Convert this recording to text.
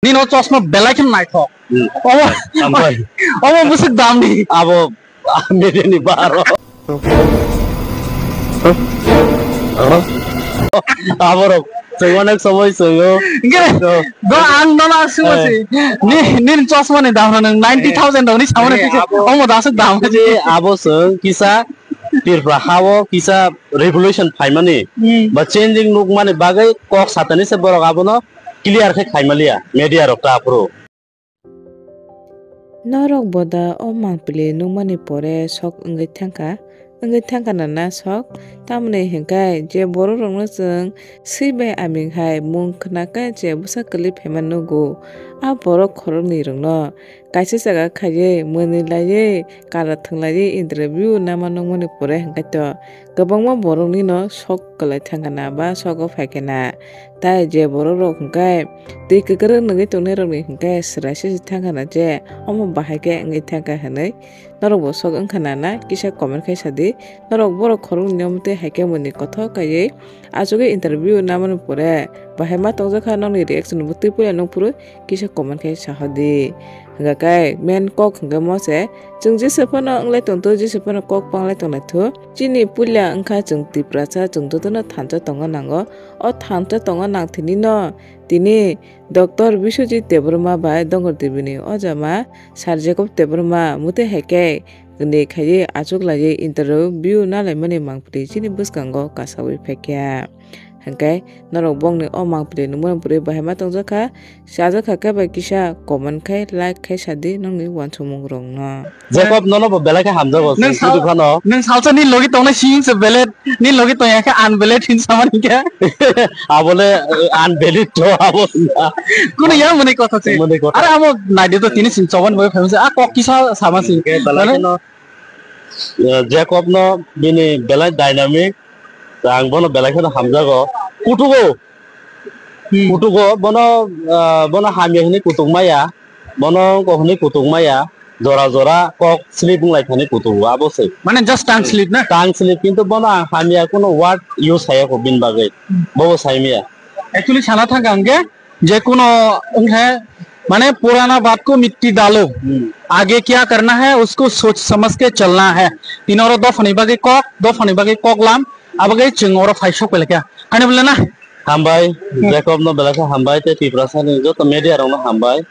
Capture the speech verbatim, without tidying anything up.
Nini o chosma belai khe naithok. Hmm. Omo, Hambai. Omo bwswk damni. Abo media ni baro. Aborok chwng onek somoi chwngo. Hingke, do ang nono aswk Eh. Ni, nini chosma ni dam rok nwng ninety thousand rok ni samani Eh, twi khe abo omo daswk dam. Actually, abo chwng kisa Tripura hao kisa revolution phaimani Hmm. ba changing nukmani bagwi kok satani se borok abono clear khe khaimaliya media rok ta aphuru. Norok boda o mangpili nukmani pore sok wngwi thangkha, wngwi thangkha nana sok, tamoni hinkhai je borok rokno chwng swi bai aming hai mung khna khe je bwsa kwlwi phaima nugo. A borok khoroknwi rokno kaisa jaga khaiwi mwnwi laiwi kara thwnglaiwi interview nama nukmani pore hinkhai to kwbangma borokni no sok kwlai thangkha na ba sogo phaikha na. Tai je borok rok hinkhai twi kwkrwng nungwi tongnai rokni hinkhai swraisa se thangkha na je omo bahai khe wngwi thangkha hinwi norok bo sok wngkha na na kisa comment khai sadi. Norok borok khoroknwi omo twi hai khe mwnwi kothok kaiwi achugwi interview namani pore bahai ma tongjakha nokni reaction bo twi puila nukphuru kisa comment khai sahodi. Hingkha khe main kok hingkhe mo se, chwng jesa phano wnglai tongthu, jesa phano kok panglai tongnaithu. Chini puila wngkha chwng Tiprasa, chwng jotono thansa tongo nango. O thansa tongo nangthini no tini Doctor Biswajit Debbarma bai Dongor Debini ojama Sir Jacob Debbarma mwtwi hai khe kwnwi khaiwi achuklaiwi interview nalaimani mangpili chini bwskango kasawi phaikha. Hingkhe norok bongni o mangpili nungmani pore bahai ma tongjakha, chajakha khe bai kisa comment khai, like khai sadi nongni uansukmung rokno. Jacob nono bo belai khe hamjago, nwng sal-, phano. Nwng salsa ni logi tongnai siyung se belai ni logi tongya khe unvalid hin samani khe. Abole, eh, unvalid to abo. Kuno yang mani kotha se. Mani kotha. Are amo naidi to tini sin choban boy famous. A kok kisa sama sin. Hingkhe belai kheno, eh, Jacob no bini belai dynamic. Ang bono belai kheno hamjago. Kutugo. Hmm. Kutugo, bono, ah, bono hamya hinwi kutuk maya. Bono wngkok hinwi kutuk maya. Jora jora kok slip wnglai thani kutugo, abo se. Mane just tongue slip na? Tongue slip, kintu bono ang hamya kuno word use khaya kho bini bagwi. Hmm. Bobo saimaya. Actually, sana thangka hingke, je kuno wngkhe, mane, "Purana baat ko mitti dalo, Hmm. aage kya karna hai, usko soch samajh ke chalna hai." Tini oro dophani bagwi kok, dophani bagwi kok lam, abagwi chwng oro phaisok belai kha. Hani bole na? Hambai, Hmm. Jacob no belai kha hambai, tei Tiprasa ni joto media rok no hambai.